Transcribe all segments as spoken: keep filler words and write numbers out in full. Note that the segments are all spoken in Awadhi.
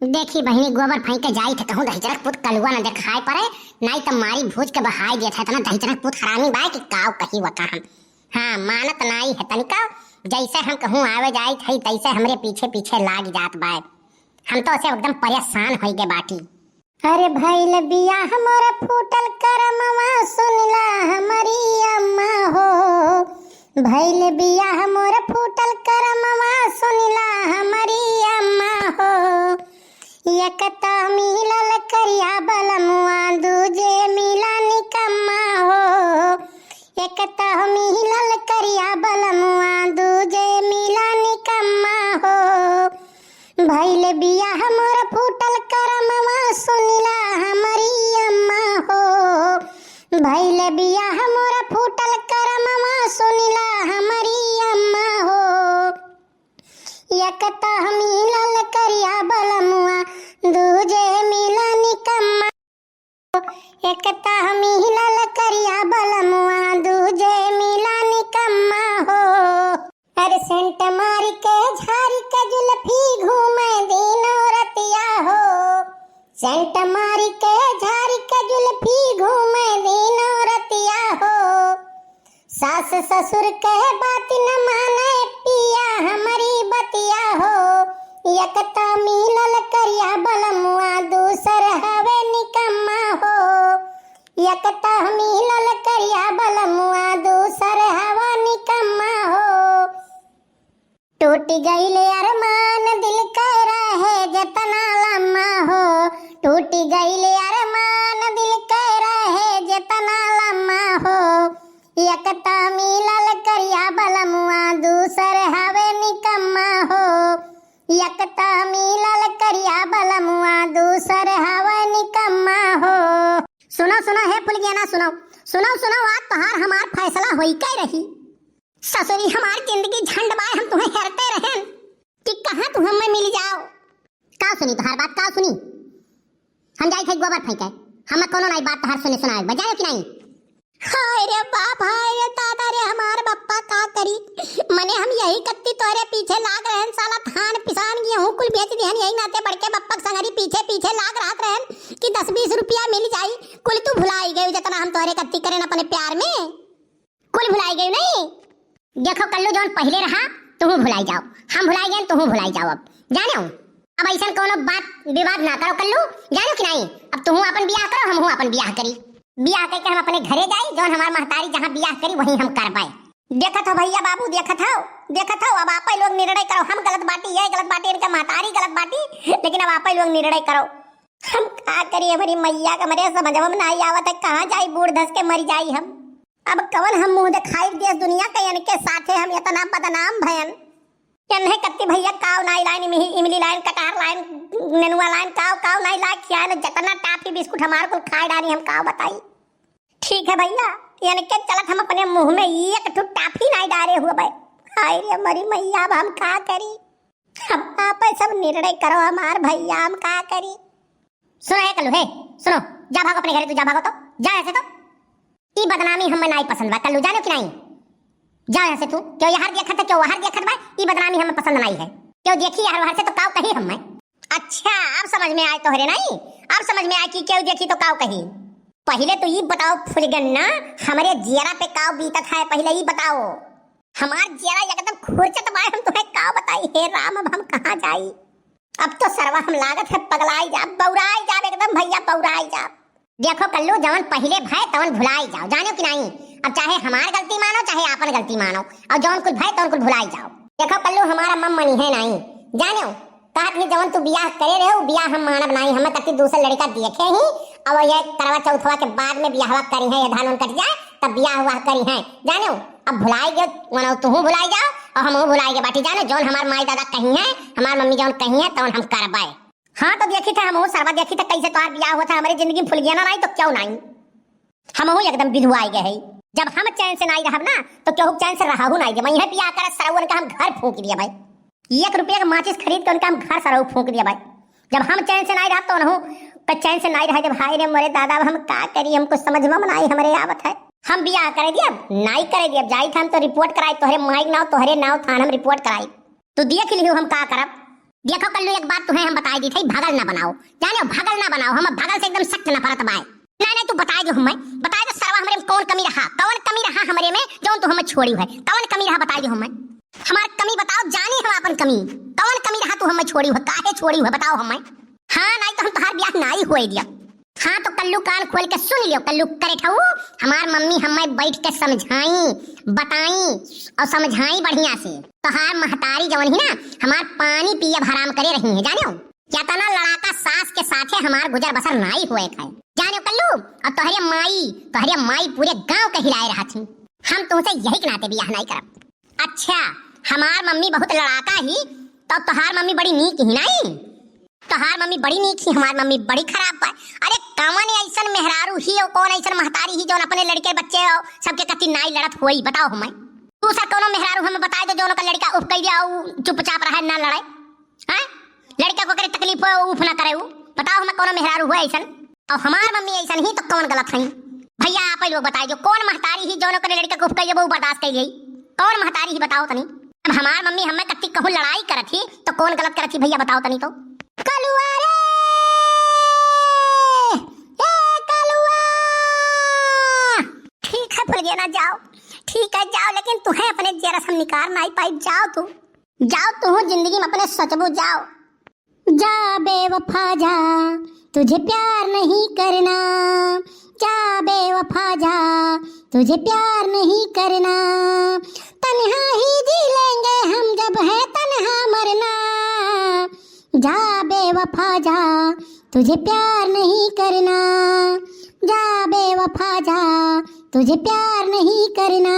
देखी बहिनी, गोबर फेंक के जाई थे, कहूँ दहिजरक पूत कलुआ न देखाए पड़े, नाई त मारी भूज के बहाई देत है। इतना दहिजरक पूत हरामी बाय कि काव कही वका हम। हाँ, मानत नाई है तनिका, जैसे हम कहूँ आवे जाई थे, तैसे हमरे पीछे पीछे लाग जात बाय। हम तो ऐसे एकदम परेशान होई गए बाटी। अरे भइल बियाह मोर फूटल करमवा सुनिला हमरी अम्मा हो। भइल बियाह मोर फूटल करमवा सुनिला हमरी अम्मा हो। एक त मिलल करिया बलमुआ दूजे मिला निकम्मा हो। एक त मिलल करिया बलमुआ दूजे मिला निकम्मा हो। भइल बियाह मोर फूटल करमवा सुनिला हमरी अम्मा हो। भइल बियाह मोर फूटल करमवा सुनिला हमरी अम्मा हो। एक त मिलल करिया बलमुआ दूजे मिला निकम्मा। एक त मिलल करिया बलमुआ दूजे मिला निकम्मा हो। अरे सेंट मारी के झारी के जुल्फी घूमे दिनों रतिया हो। सेंट मारी के झारी के जुल्फी घूमे दिनों रतिया हो। सास ससुर के बात न माने पिया हमरी बतिया हो। एक त मिलल करिया बलमुआ दूसर हवे निकम्मा हो। एक त मिलल करिया बलमुआ दूसर हवा निकम्मा हो। टूट गइल अरमान दिल के रहे जितना लम्मा हो। टूट गइल अरमान दिल के रहे जितना लम्मा हो। एक त मिलल करिया बलमुआ दूसर हवे निकम्मा हो। एक त मिलल करिया बलमुआ दूसर हवे निकम्मा हो। सुनो सुनो हे फुलगेना सुनो। सुनो सुनो, आज तोहार हमार फैसला होई के रही। ससुरी हमार जिंदगी झंड बाय, हम तुहें हेरते रहेन कि कहाँ तू हमें मिल जाओ। का सुनी तोहार बात, का सुनी? हम जाई थे गोबर फेंके, हम कोनो नाई बात तोहार सुने सुनाए बजाए कि नाई? हाय रे बाप, हाय रे दादा रे, हमार बप्पा का करी। मने हम यही कत्ती तोहरे पीछे लाग रहन, साला धान पिसान गेहूं कुल बेच दिहन, यही नाते बड़के बप्पा के संगरी पीछे पीछे लाग रहत रहन कि दस बीस रुपया मिल जाई। कुल तू भुलाई गई जितना हम तोहरे कत्ती करेन अपने प्यार में। कुल भुलाई गई नहीं। देखो कल्लू, जौन पहिले रहा, तुहू भुलाई जाओ, हम भुलाई गए, तुहू भुलाई जाओ। अब जाने हो, अब ऐसन कोनो बात विवाद ना करो कल्लू, जानो कि नहीं? अब तुहू अपन बियाह करो, हमहू अपन बियाह करी। बियाह करके हम अपने घरे जाई, जौन हमार महतारी जहाँ बियाह करी, वहीं हम करबे। देखत हो भैया बाबू, देखत हो, देखत हो, अब आपे लोग निर्णय करो, हम गलत बाटी, ये गलत बाटी, इनका महतारी गलत बाटी, लेकिन अब आपे लोग निर्णय करो। हम का करी, हमारी मैया का मरे समझ में ना आवत है, कहाँ जाई, बूढ़ धस के मर जाई हम। अब कवन हम मुंह देखाई देश दुनिया के, इनके साथे हम इतना बदनाम भयन। इन्हें कत्ती भैया काव नाई लाइन, इमली, इमली लाइन, कटहर लाइन, नेनुआ लाइन, काव, काव नाई लाए खियाए न, जितना टाफी बिस्कुट हमार कुल खाए डाली, हम काव बताई। ठीक है भैया, इनके चलत हम अपने मुंह में एक ठो टाफी नाई डारे हुए बे। हाय रे हमारी मैया, अब हम का करी? अब आपे सब निर्णय करो हमार भैया, हम का करी? सुनो हे कल्लू, हे, सुनो, जा भागो अपने घरे, तू जा भागो तो, जा ऐसे तो। ई बदनामी हमें नाई पसंद बा, कल्लू, जानो कि नाई? जा यहाँ से तू, क्यों यहाँ देखत है, क्यों वहाँ देखत बा, ई बदनामी हमें पसंद नाई है। क्यों देखी यार वहाँ से तो काव कही हमें। अच्छा, अब समझ में आए तोहरे नाई, अब समझ में आए कि क्यों देखी तो काव कही। पहिले तो ई बताओ फुलगेना, हमरे जियरा पे काव बीतत है, पहिले ई बताओ। हमार जियरा एकदम खुरचत बा, हम तुम्हें काव बताई, हे राम, अब हम कहाँ जाई? अब तो सरवा हम लागत है पगलाई जाब, बौराई जाब एकदम भैया, बौराई जाब। देखो कल्लू, जवन पहिले भय तवन भुलाई जाओ, जानो कि नाई? अब चाहे हमार गलती मानो, चाहे आपन गलती मानो, और जौन कुल भय तौन कुल भुलाई जाओ। देखो कल्लू, हमारा मम मनी है नाई, जानो? कहत ही जवन तू बियाह करे रहे, उ बियाह हम मानब नाई, हमें कति दूसर लड़का देखे ही, अब ये करवा चौथवा के बाद में बियाहवा करी है, ये धान उन कट जाए, तब बियाह हुआ करी है, जानो? अब भुलाई गए, वनो तुहू भुलाई जाओ, और हमहू भुलाई गए बाटी, जानो? जौन हमार माई दादा कही है, हमार मम्मी जौन कही है, तौन हम करबे। हाँ, तो देखी थे हमहू सरवा, देखी थे कैसे तोहार बियाह हुआ था, हमारी जिंदगी में फुलगेना नाई तो क्यों नाई? हमहू एकदम बिधुआई गए है। जब हम चैन से नाई रहब ना, तो केहू चैन से रहहू नाई दे। मैं यह बियाह कर सरवन का हम घर फूंक दिया भाई। एक रुपया का माचिस खरीद के उनका हम घर सरऊ फूंक दिया भाई। जब हम चैन से नाई रहब तो उनहू का चैन से नाई रह। जब हाय रे मोरे दादा, अब हम का करी, हमको समझ में नाई हमरे आवत है। हम बियाह करे दिया, नाई करे दिया, जाई था हम तो रिपोर्ट कराई, तोहरे माई नाव, तोहरे नाव थान हम रिपोर्ट कराई। तू देख लियो हम का करब। देखो कल्लू, एक बात तुहे हम बताइ दी थी, भगल ना बनाओ, जाने भगल ना बनाओ, हम भगल से एकदम सख्त नफरत बाय। नहीं नहीं, तू बताइ दे हमें, बताइ दे सरवा, हमरे में कौन कमी रहा, कौन कमी रहा हमरे में जौन तू हमें छोड़ी है, कौन कमी रहा बताइ दे हमें। हमार कमी बताओ, जानी हम आपन कमी, कौन कमी रहा तू हमें छोड़ी है, काहे छोड़ी है बताओ हमें। हाँ, नहीं तो हम तोहार ब्याह नाई होए दिया। हाँ तो कल्लू कान खोल के सुन लियो, कल्लू करेठऊ, हमार मम्मी हमें बैठ के समझाई, बताई और समझाई बढ़िया से। तोहार महतारी जवन ही ना, हमार पानी पियब हराम करे रही है, जानियो। केतना लड़ाका सास के साथे हमार गुजर बसर नाई होए खाए, जानियो कल्लू। और तोहरे माई, तोहरे माई पूरे गांव के हिलाए रहा थी। हम तुमसे यही के नाते बियाह नाई करब। अच्छा, हमार मम्मी बहुत लड़ाका ही, तो तोहार मम्मी बड़ी नीक ही नाई? तोहार मम्मी बड़ी नीक ही, हमार मम्मी बड़ी खराब बा। अरे कौन ऐसन मेहरारू ही और कौन ऐसन महतारी ही जौन अपने लड़के बच्चे और सबके कति नाई लड़त होई, बताओ हमें। दूसर कौनो मेहरारू हमें बताइ दो जौन ओकर लड़का उफ कइ दिया और चुपचाप रहे, ना लड़े। हैं? लड़का को करे तकलीफ हो, उफ ना करे उ। बताओ हमें कौनो मेहरारू हुआ ऐसन। और हमार मम्मी ऐसन ही तो कौन गलत है? भैया आप ही लोग बताइ दो कौन महतारी ही जौन ओकर लड़का को उफ कइ दिया वो बर्दाश्त कइ गई? कौन महतारी ही बताओ तनी। अब हमार मम्मी हमें कत्ती कहूँ लड़ाई करत ही तो कौन गलत करत ही भैया बताओ तनी तो। कलुआ रे, ए कलुआ। ठीक है फुलगेना जाओ, ठीक है जाओ, लेकिन तुहे अपने जेरा से हम निकार नाई पाइब, जाओ तू, जाओ तू जिंदगी में अपने सोचबू, जाओ। जा बेवफा जा, तुझे प्यार नहीं करना, जा बेवफा जा, तुझे प्यार नहीं करना। तन्हा ही जी लेंगे हम, जब है तन्हा मरना। जा बेवफा जा, तुझे प्यार नहीं करना। जा बेवफा जा, तुझे प्यार नहीं करना।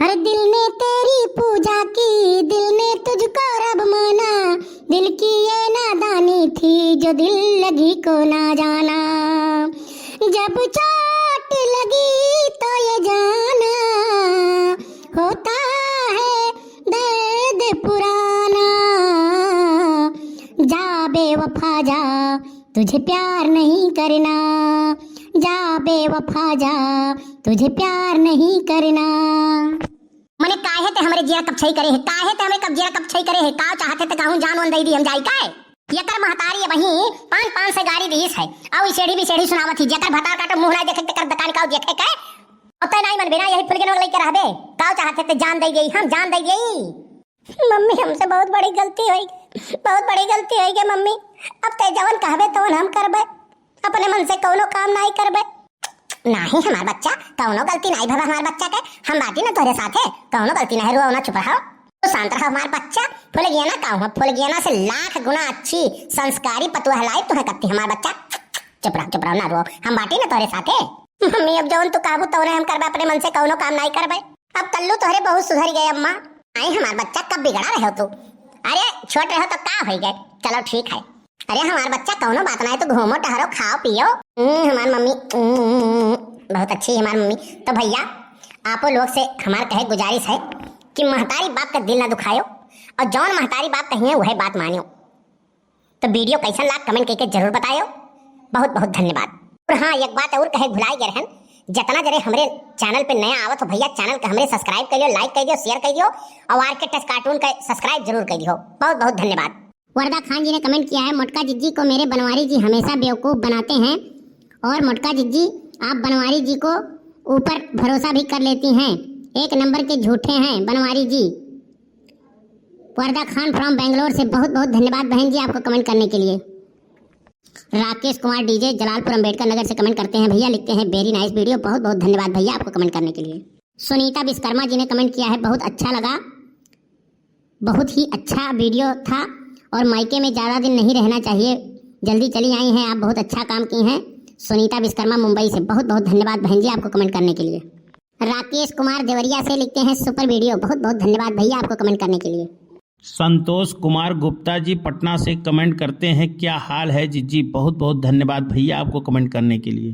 हर दिल ने तेरी पूजा की, दिल ने तुझको रब माना। दिल की ये नादानी थी, जो दिल लगी को ना जाना। जब चोट लगी तो ये जाना, होता है दर्द पुराना। जा बेवफा जा, तुझे प्यार नहीं करना। जा बेवफा जा, तुझे प्यार नहीं करना। मने काहे ते हमरे जिया कपछई करे है, काहे ते हमरे कब जिया कपछई करे है, का चाहते ते कहूँ जान वन दई दी हम जाई काय? एकर महतारी अबहीं पान पान से गारी दीस है, अउ ई सेढ़ी भी सेढ़ी सुनावत ही, जेकर भतार काटो मुँह ना देखे, तेकर दकान का देखे के? अउ ते नाई मनबे ना, यही फुलगेनो लइके रहबे, का चाहते ते जान दई देई, हम जान दई देई। मम्मी हमसे बहुत बड़ी गलती होई, बहुत बड़ी गलती होई गे मम्मी, अब ते जवन कहबे तवन हम करबे, अपने मन से कौनो काम नाई करबे। नाही हमार बच्चा, कौनो गलती नाही भवा हमार बच्चा के, हम बाटी ना तोहरे साथे, कौनो गलती नाही, रोओ ना, चुप रहो। तू शांत रहो हमार बच्चा, फुलगेना का हुआ, फुलगेना से लाख गुना अच्छी संस्कारी पतोह लाई तुहे कत्ती हमार बच्चा। चुप रहो, चुप रहो, ना रोओ, हम बाटी ना तोहरे साथे। मम्मी अब जौन तू कहबू तौने हम करबे, अपने मन से कौनो काम नाही करबे। अब कल्लू तोहरे बहुत सुधर गए अम्मा। आई हमार बच्चा कब बिगड़ा रहे हो तू? अरे छोट रहो तो का होई गए, चलो ठीक है। अरे हमार बच्चा कौनो बात नाही, तू घूमो टहरो खाओ पियो। हम्म, हमार मम्मी, हम्म, बहुत अच्छी है हमार मम्मी। तो भैया आपो लोग से हमार कहे गुजारिश है कि महतारी बाप का दिल ना दुखायो और जौन महतारी बाप कहिए वही बात मानियो। तो video कैसन लाग comment करके जरूर बतायो। बहुत बहुत धन्यवाद। और हाँ एक बात और कहे भुलाए गए रहन, जितना जने हमरे channel पे नया आवत हो भैया channel के हमरे subscribe कर लियो, like कर दियो, share कर दियो और आर के टच cartoon का subscribe जरूर कर दियो। बहुत बहुत धन्यवाद। वरदा खान जी ने comment किया है, मोटका जिज्जी को मेरे बनवारी जी हमेशा बेवकूफ़ बनाते हैं और मोटका जिज्जी आप बनवारी जी को ऊपर भरोसा भी कर लेती हैं, एक नंबर के झूठे हैं बनवारी जी। वरदा खान from बेंगलोर से बहुत बहुत धन्यवाद बहन जी आपको comment करने के लिए। राकेश कुमार डीजे जलालपुर अंबेडकर नगर से comment करते हैं, भैया लिखते हैं very nice video, बहुत बहुत धन्यवाद भैया आपको comment करने के लिए। सुनीता विश्वकर्मा जी ने comment किया है, बहुत अच्छा लगा, बहुत ही अच्छा video था और मायके में ज़्यादा दिन नहीं रहना चाहिए, जल्दी चली आई हैं आप, बहुत अच्छा काम की हैं। सुनीता विश्वकर्मा मुंबई से बहुत बहुत धन्यवाद बहन जी आपको comment करने के लिए। राकेश कुमार देवरिया से लिखते हैं super video, बहुत बहुत धन्यवाद भैया आपको comment करने के लिए। संतोष कुमार गुप्ता जी पटना से comment करते हैं, क्या हाल है जिज्जी? बहुत बहुत धन्यवाद भैया आपको comment करने के लिए।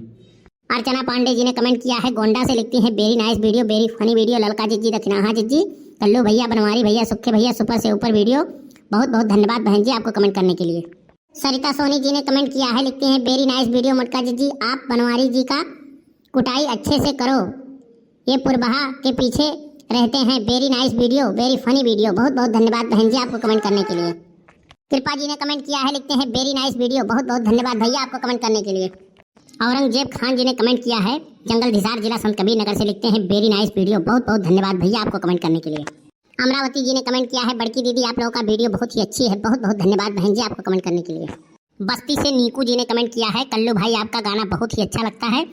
अर्चना पांडे जी ने comment किया है, गोंडा से लिखती हैं, very nice video, very funny video, ललका जिज्जी दखिनाहा जिज्जी, कल्लू भैया, बनवारी भैया, सुखे भैया, super से ऊपर video। बहुत बहुत धन्यवाद बहन जी आपको comment करने के लिए। सरिता सोनी जी ने comment किया है, लिखती हैं, very nice video मोटका जिज्जी, आप बनवारी जी का कुटाई अच्छे से करो, ये पुरबहा के पीछे रहते हैं। Very nice video, very funny video। बहुत बहुत धन्यवाद बहन जी आपको comment करने के लिए। कृपा जी ने कमेंट किया है, लिखते हैं, "Very nice video।" बहुत बहुत धन्यवाद भैया आपको कमेंट करने के लिए। औरंगजेब खान जी ने कमेंट किया है, जंगल हिसार, जिला संत कबीर नगर से, लिखते हैं, "Very nice video।" बहुत बहुत धन्यवाद भैया आपको कमेंट करने के लिए। अमरावती जी ने कमेंट किया है, "बड़की दीदी, आप लोगों का वीडियो बहुत ही अच्छी है।" बहुत बहुत धन्यवाद बहन जी आपको कमेंट करने के लिए। बस्ती से नीकू जी ने कमेंट किया है, "कल्लू भाई, आपका गाना बहुत ही अच्छा लगता है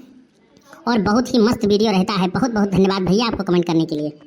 और बहुत ही मस्त वीडियो रहता है।" बहुत बहुत धन्यवाद भैया आपको कमेंट करने के लिए।